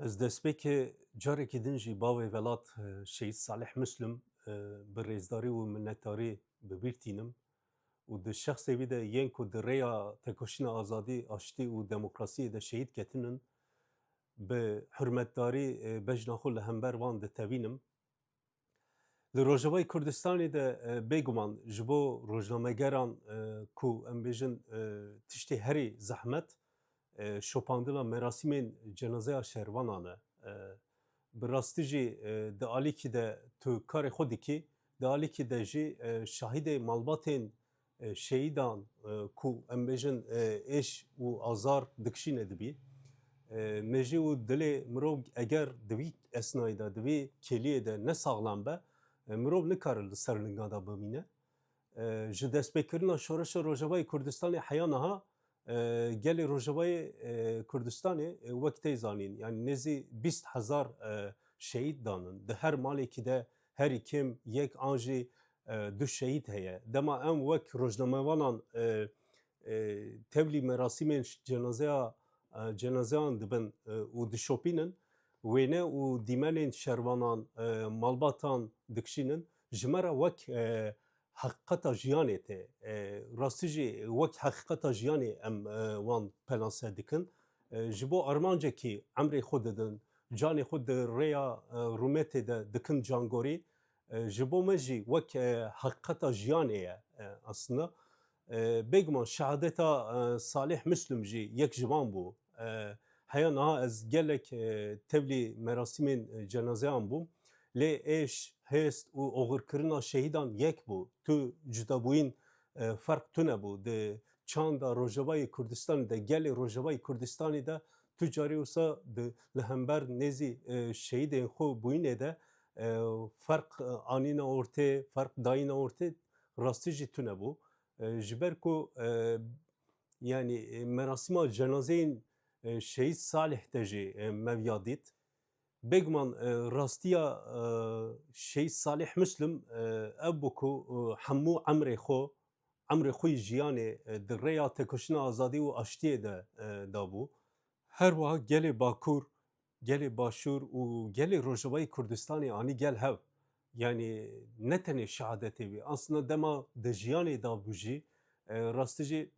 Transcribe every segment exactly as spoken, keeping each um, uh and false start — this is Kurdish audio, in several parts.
Ez destpêkê carekî din jî bavê velat, e, Şehîd Salih Muslim, e, bi rêzdarî û minnetdarî bi bîr tînim û di şexsê wî de yên ku di rêya tekoşîna azadî, aştî û demokrasiyê de şehîd ketinin, bi hurmetdarî, e, bejna xwe li hember wan ditevînim. Li Rojavayê Kurdistanê de, e, bêguman ji bo rojnamegeran, e, ku em bêjin, e, tiştê herî zehmet, e, şopandina merasîmên cenazeya şervanan e. E, bi rastî jî, e, di alîkî de tu karê xwe dikî, di alîkî de jî, e, şahidê malbatên e, şehîdan, e, ku em bêjin, e, êş û azar dikişîne dibî. E, mejî û dilê mirov eger di vî esnayî de, di vî kêliyê de ne saxlam be, e, mirov nikare li ser linga de bimîne. E, ji destpêkirina Şoreşa Rojavayê Kurdistanê heya niha, e, gelê Rojavayê, e, Kurdistanê, e, wek tê zanîn, yanî nêzî bîst hezar, e, şehîd danin. Di her malekî de herî kêm yek an jî e, du şehîd heye. Dema em wek rojnamevanan, e, e, tevlî merasîmên ş-, cenazeya, e, cenazeyan dibin, e, û dişopînin, wêne û dîmenên şervanan, e, malbatan dikişînin, ji me re wek, e, heqîqeta jiyanê tê. E, rastî jî wek heqîqeta jiyanê em, e, wan penase dikin. E, ji bo armancekî emrê xwe didin, canê xwe di rêya, e, rûmetê de dikin cangorî. E, ji bo me jî wek, e, heqîqeta jiyanê ye, e, aslında. E, bêguman şehadeta, e, Salih Muslim jî yek ji wan bû. E, heya niha ez gelek, e, tevlî merasîmên, e, cenazeyan bûm. Lê êş, hêst û oxirkirina şehîdan yek bû. Tu cudabûyîn, e, ferq tune bû. Di çanda Rojavayê Kurdistanê de, gelê Rojavayê Kurdistanê de tu carî wisa di, li hember nêzî, e, şehîdên xwe bûyînê de, e, ferq, e, anîna ortê, ferq dayîna ortê rastî jî tune bû. E, ji ber ku, e, yanî, e, merasîma cenazeyên, e, Şehîd Salih de jî, e, me viya dît. Bêguman, e, rastiya, e, Şehîd Salih Muslim, e, ev bû ku, e, hemû emrê xwe, emrê xwe yî jiyanê, e, di rêya tekoşîna azadî û aştiyê de, e, dabû. Her wiha gelê Bakur, gelê Başûr û gelê Rojavayê Kurdistanê anî gel hev. Yanî ne tenê şehadetê wî. Aslında dema di jiyanê de bû jî, e, rastî jî,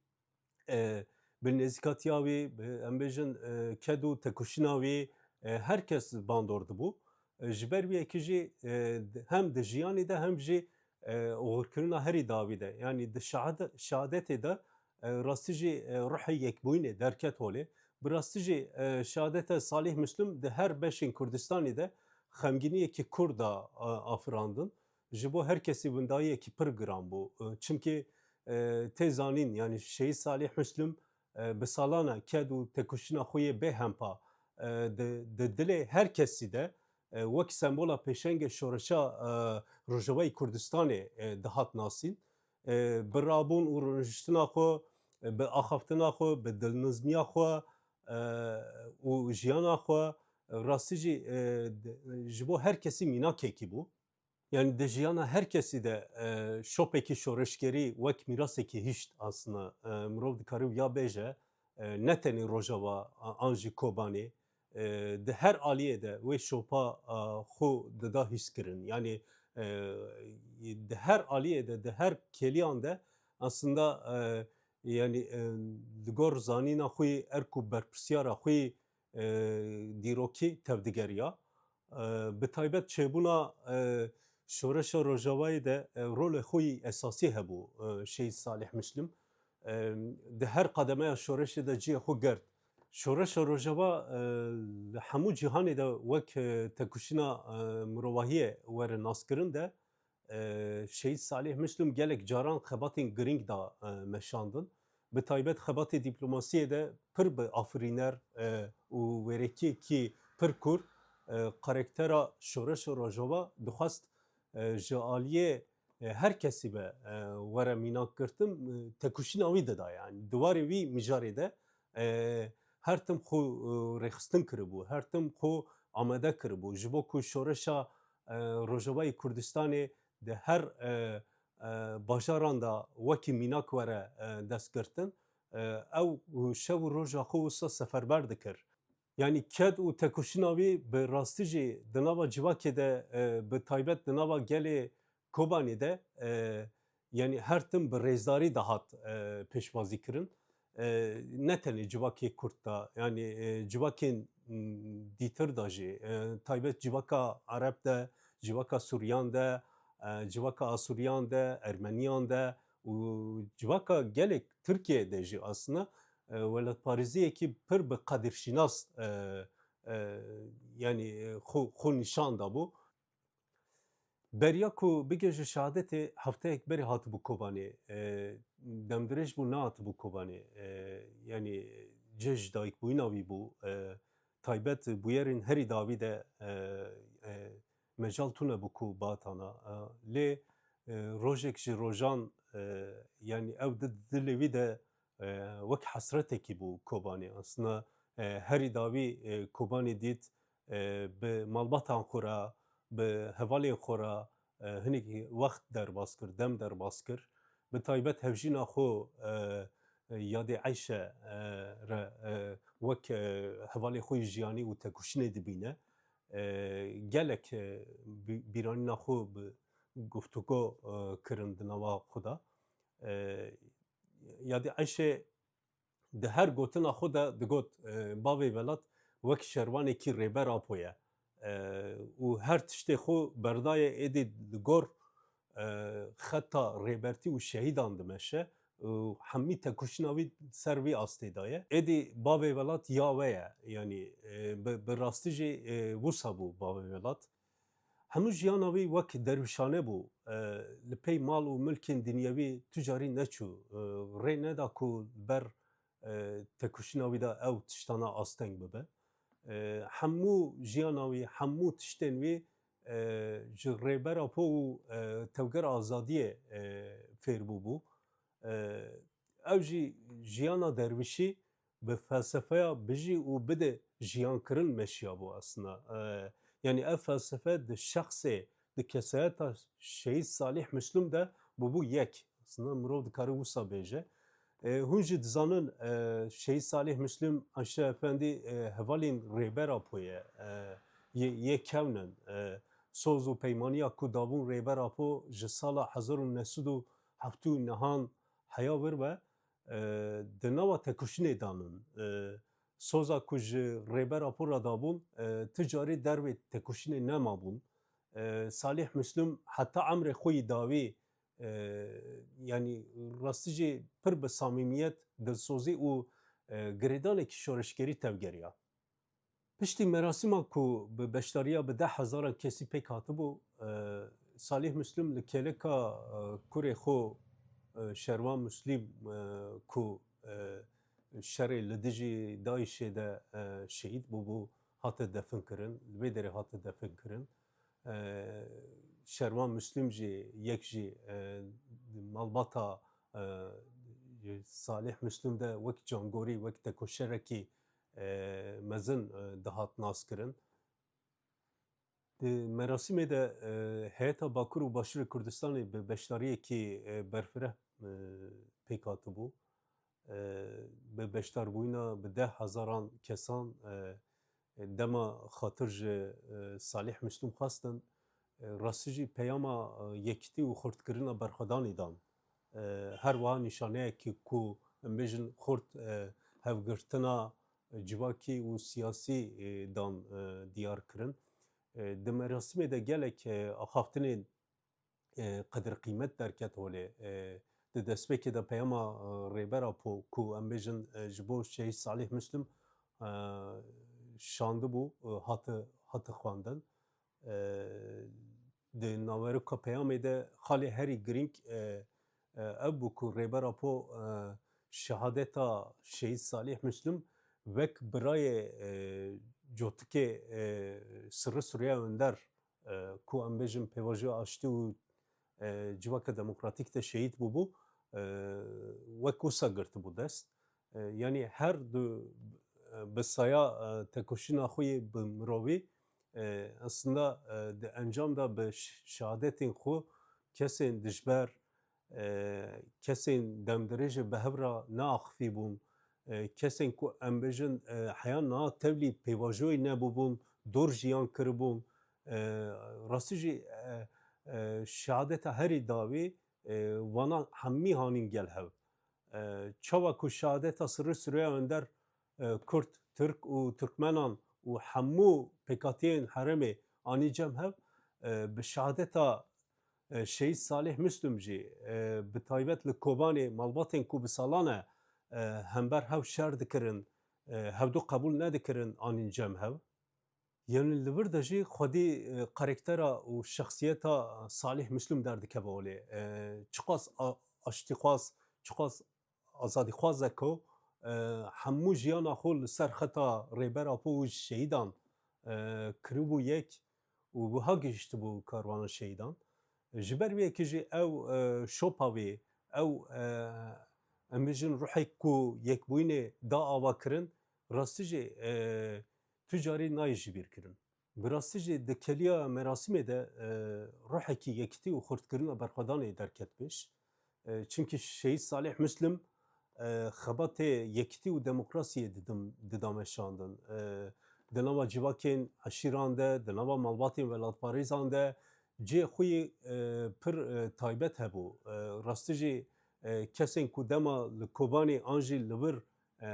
e, bi nêzîkatiya wî, bi, em bêjin, e, ked û tekoşîna wî, e, her kes bandor dibû. E, ji ber wî yekê jî, e, hem di jiyanê de hem jî, e, oxirkirina herî dawî de. Yanî di şehade-, şehadetê de, e, rastî jî, e, ruhê yekbûyînê derket holê. Bi rastî jî, e, şehadeta Salih Muslim di her beşên Kurdistanê de xemgîniyekî kûr da, e, afirandin. Ji bo her kesî windayiyekî pir giran bû. E, çimkî, e, tê zanîn, yanî Şehîd Salih Muslim, e, bi salana ked û tekoşîna xwe yê bêhempa, e, di, di dilê her kesî de, e, wek sembola pêşengê şoreşa, e, Rojavayê Kurdistanê, e, dihat nasîn. E, bi rabûn û rûniştina xwe, e, bi axaftina xwe, bi dilnizmiya xwe, e, û jiyana xwe, e, rastî jî, e, di, ji bo her kesî mînakekî bû. Yanî di jiyana her kesî de, e, şopekî şoreşgerî wek mîrasekî hişt aslında, e, mirov dikare wiya bêje, e, ne tenê Rojava, a-, an jî Kobanê, e, di her aliyê de wê şopa, a, xwe dida hîskirin. Yanî, e, di her aliyê de, di her kêliyan de aslında, e, yanî, e, li gor zanîna xwe yê erk û berpirsiyara xwe yê, e, dîrokî tevdigeriya. E, bi taybet çêbûna, e, Şoreşa Rojavayê de, e, rolê xwe yî esasî hebû, e, Şehîd Salih Muslim. E, di her qademeya şoreşê de cihê xwe girt. Şoreşa Rojava, e, li hemû cîhanê de wek, e, tekoşîna, e, mirovahiyê were naskirin de, e, Şehîd Salih Muslim gelek caran xebatên girîng da, e, meşandin. Bi taybet xebatê dîplomasiyê de pir bi afirîner, e, û wêrekiyekî pir kûr, e, karaktera Şoreşa Rojava dixwest, e, ji aliyê, e, her kesî be, e, were mînak girtin, e, tekoşîna wî dida. Yanî di warê wî mijarê de, e, her tim xwe, e, rêxistin kiribû, her tim xwe amade kiribû. Ji bo ku şoreşa, e, Rojavayê Kurdistanê di her, e, e, bajaran de wekî mînak were, e, destgirtin, e, ew şev û roja xwe wisa seferber dikir. Yanî ked û tekoşîna wî bi rastî jî di nava civakê de, e, bi taybet di nava gelê Kobanê de, e, yanî her tim bi rêzdarî dihat, e, pêşwazî kirin. E, ne tenê civakê Kurd de, yanî, e, civakên, m, dîtir de jî, e, taybet civaka Ereb de, civaka Sûriyan de, e, civaka Asûriyan de, Ermeniyan de û civaka gelek Tirkiyeyê de jî aslında, e, welatparêziyekî pir bi qedirşînas, e, e, yanî, e, xwe, xwe nîşan dabû. Beriya ku bigihîje şehadetê hefteyek berê hatibû Kobanê, e, demdirêj bû nehatibû Kobanê. E, yanî cih ji dayikbûyîna wî bû. E, taybet bûyerên herî dawî de, e, e, mecal tune bû ku bihatana. E, lê, e, rojek ji rojan, e, yanî ew di dilê wî de, e, wek hesretekî bû Kobanê. Aslında, e, herî dawî, e, Kobanê dît, e, bi malbatan xwe re, bi hevalên xwe re, e, hinek wext derbas kir, dem derbas kir. Bi taybet hevjîna xwe, e, e, yadê Eyşe, e, re, e, wek, e, hevalê xwe yî jiyanî û tekoşînê dibîne. E, gelek, e, bî-, bîranîna xwe bi guftûgo, e, kirin di nava xwe de. E, Yadê Eyşê di her gotina xwe de digot, e, bavê Velat wek şervanekî Rêber Apo ye. E, û her tiştê xwe berdaye êdî li gor, e, xeta rêbertî û şehîdan dimeşe û hemî tekoşîna wî ser vî astê de ye. Êdî bavê Velat ya we ye. Yanî, e, bi, bi rastî jî, e, wisa bû bavê Velat. Hemû jiyana wî wek derwîşane bû. E, li pey mal û milkên dinyewî tu carî neçû. E, rê neda ku ber, e, tekoşîna wî de ew tiştana asteng bibe. E, hemû jiyana wî, hemû tiştên wî, e, ji Rêber Apo û, e, Tevgera Azadiyê, e, fêr bûbû. E, ew jî jiyana derwîşî bi felsefeya bijî û bide jiyankirin meşiyabû aslında. E, yanî ev felsefe di şexsê, di kesayeta Şehîd Salih Müslüm de bûbû yek. Aslında mirov dikare wisa bêje. E, hûn jî dizanin, e, Şehîd Salih Müslüm, Ayşe Efendî, e, hevalên Rêber Apo ye, e, yê, yê kevn in. E, soz û peymaniya ku dabûn Rêber Apo ji sala hezar û neh sed û heftê û nehan heya vir ve, e, di nava tekoşînê danin. E, soza ku ji Rêber Apo re dabûn, e, ti carî dervê tekoşînê nemabûn. E, Salih Müslüm heta emrê xwe yî dawî, e, yanî rastî jî pir bi samîmiyet, dilsozî û, e, girêdanekî şoreşgerî tevgeriya. Piştî merasîma ku bi beşdariya bi deh hezaran kesî pêk hatibû, e, Salih Müslüm li kêleka, e, kurê xwe, e, Şervan Müslüm, e, ku, e, şerê li dijî DAIŞê de, e, şehîd bûbû, hate definkirin, li vê derê hate definkirin. E, Şervan Müslüm jî yek jî, e, malbata, e, Salih Müslüm de wek cangorî, wek tekoşerekî, e, mezin, e, dihat naskirin. Di merasîmê de, e, Heyeta Bakur û Başûrê Kurdistanê bi beşdariyekî, e, berfireh, e, pêk hatibû. E, bi beşdarbûyîna bi deh hezaran kesan, e, dema xatir ji, e, Salih Müslüm xwestin, e, rastî jî peyama, e, yekîtî û xurtkirina berxwedanê dan. E, her wiha nîşaneyekî ku em bêjin xurt, e, hevgirtina civakî û siyasî, e, dan, e, diyar kirin. E, di merasîmê de gelek, e, axaftinên, e, qedir qîmet derket holê. E, di destpêkê de peyama, e, Rêber Apo ku em bêjin, e, ji bo Şehîd Salih Müslüm, e, şandibû, e, hati, hati xwendin. E, di naveroka peyamê de xalê herî girîng, e, e, ev bû ku Rêber Apo, e, şehadeta Şehîd Salih Müslüm wek birayê, e, cotikê, e, Sirri Suriye Önder, e, ku em bêjin pêvajoya aştî û, e, civaka demokratîk de şehîd bûbû, e, wek wisa girtibû dest. E, yanî her du, e, bi saya, e, tekoşîna xwe yê bi mirovî, e, aslında, e, di encam de bi ş-, şehadetên xwe kesên dijber, e, kesên demdirêjê bi hev re neaxifî bûn, e, kesên ku em bêjin, e, heya niha tevlî pêvajoyê nebûbûn, dor jiyan kiribûn. E, rastî jî, e, e, şehadeta herî dawî, e, vana hemî hanîn gel hev. E, çawa ku şehadeta Sirrî Süreyya Önder, e, Kurd, Tirk û Tirkmenan û hemû pêkhatiyên herêmê anî cem hev, e, bi şehadeta, e, Şehîd Salih Muslim jî, e, bi taybet li Kobanê malbatên ku bi salan e, e, hember hev şer dikirin, e, hevdu qebûl nedikirin anîn cem hev. Yanî li vir de jî xwedî, e, karaktera û şexsiyeta Salih Muslim derdikeve holê. E, çiqas a-, aştîxwaz, çiqas azadîxwaz e ku, e, hemû jiyana xwe li ser xeta Rêber Apo û şehîdan, e, kiribû yek û wiha gihiştibû karwana şehîdan. Ji ber wê yekê jî ew, e, şopa wê, ew, e, em bêjin ruhek ku yekbûyînê da ava kirin, rastî jî, e, tu carî nayê ji bîr kirin. Bi rastî jî di keliya merasîmê de, e, ruhekî yekitî û xurtkirina berxwedanê derket pêş. E, çimkî Şehîd Salih Muslim, e, xebatê yekitî û demokrasiyê didim, dida meşandin. E, di nava civakên eşîran de, di nava malbatên welatparêzan de cihê xwe yê, e, pir, e, taybet hebû. E, rastî jî, e, kesên ku dema li Kobanê an jî li vir, e,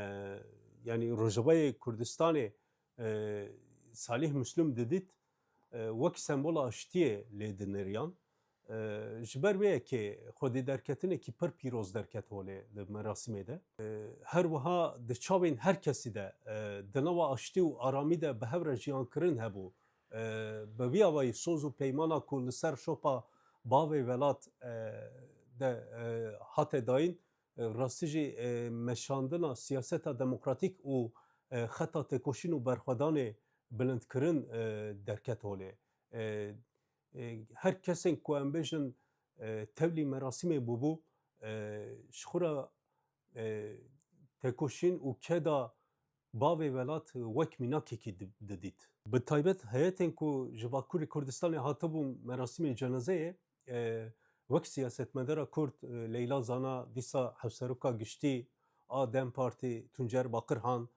yanî Rojavayê Kurdistanê, e, Salih Muslim didît, e, wek sembola aştiyê lê dinêriyan. E, ji ber wê yekê xwedî derketinekî pir pîroz derket holê di merasîmê de. E, her wiha di çavên her kesî de, e, di nava aştî û aramî de bi hev re jiyan kirin hebû. E, bi vî awayî soz û peymana ku li ser şopa bavê welat, e, de, e, hate dayîn, e, rastî jî, e, meşandina siyaseta demokratîk û, e, xeta têkoşîn û berxwedanê bilindkirin, e, derket holê. E, e, her kesên ku em bêjin, e, tevlî merasîmê bûbû, e, ji xwe re, e, têkoşîn û keda bavê welat wek mînakekî di-, didît. Bi taybet heyetên ku ji Bakurê Kurdistanê hatibûn merasîmê cenazeyê, e, wek siyasetmedara Kurd, e, Leyla Zana, dîsa Hevseroka Giştî a dem Partî Tuncer Bakirhan,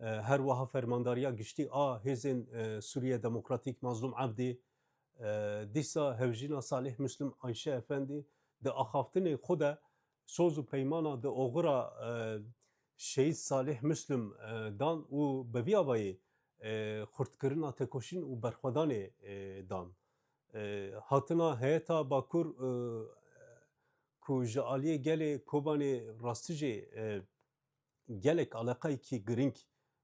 e, her wiha Fermandariya Giştî a Hêzên, e, Sûriye Demokratîk Mazlûm Ebdî, e, dîsa hevjîna Salih Muslim Ayşe Efendî di axaftinê xwe de soz û peymana di oxira, e, Şehîd Salih Muslim, e, dan û bi vî awayî, e, xurtkirina têkoşîn û berxwedanê, e, dan. E, hatina heyeta Bakur, e, ku ji aliyê gelê Kobanê rastî jî, e, gelek aleqayekî girîng,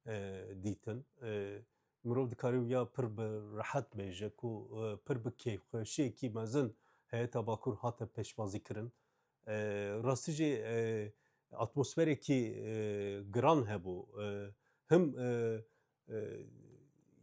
e, dîtin. E, mirov dikare wiya pir bi rehet bêje ku, e, pir bi kêfxweşiyekî mezin heyeta Bakur hate pêşwazîkirin. E, rastî jî, e, atmosferekî, e, giran hebû. E, him, e, e,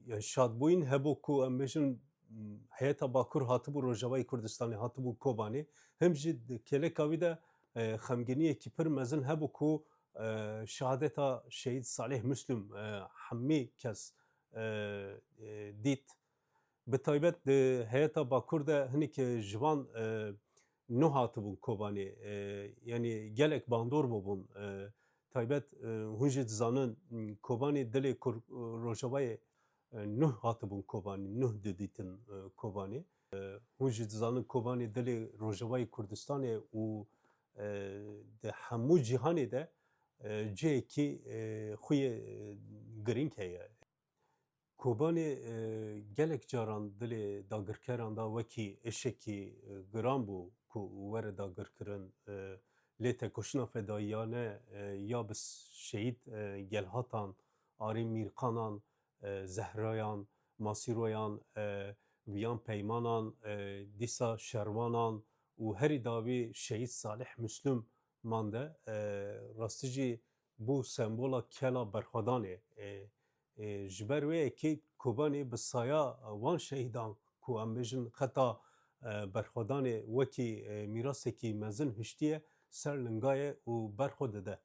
yani şadbûyîn hebû ku em bêjin, m, heyeta Bakur hatibû Rojavayê Kurdistanê, hatibû Kobanê. Him jî di kêleka wî de, e, xemgîniyekî pir mezin hebû ku, e, şehadeta Şehîd Salih Muslim, e, hemî kes, e, e, dît. Bi taybet di heyeta Bakur de hinek ji van, e, nuh hatibûn Kobanê. E, yanî gelek bandor bûbûn. E, taybet, e, hûn jî dizanin, m, Kobanê dilê Kur-, Rojavayê, e, nuh hatibûn Kobanê, nuh didîtin, e, Kobanê. E, hûn jî dizanin Kobanê dilê Rojavayê Kurdistanê û, e, di hemû cîhanê de, e, cihekî, e, xwe yê, e, girîng heye. Kobanê, e, gelek caran dilê dagirkeran da wekî êşekî, e, giran bû ku were dagirkirin, e, lê tekoşîna fedayiyane, e, ya bi şehîd, e, Gelhatan, Arî Mîrkanan, e, Zehrayan, Masîroyan, e, Viyan Peymanan, e, dîsa Şerwanan û herî dawî şehîd Salih Muslim mande, e, rastî jî bû sembola kela berxwedanê. E, e, ji ber wê yekê Kobanê bi saya wan şehîdan ku em bêjin xeta, e, berxwedanê wekî, e, mîrasekî mezin hiştiye ser linga ye û berxwe dide.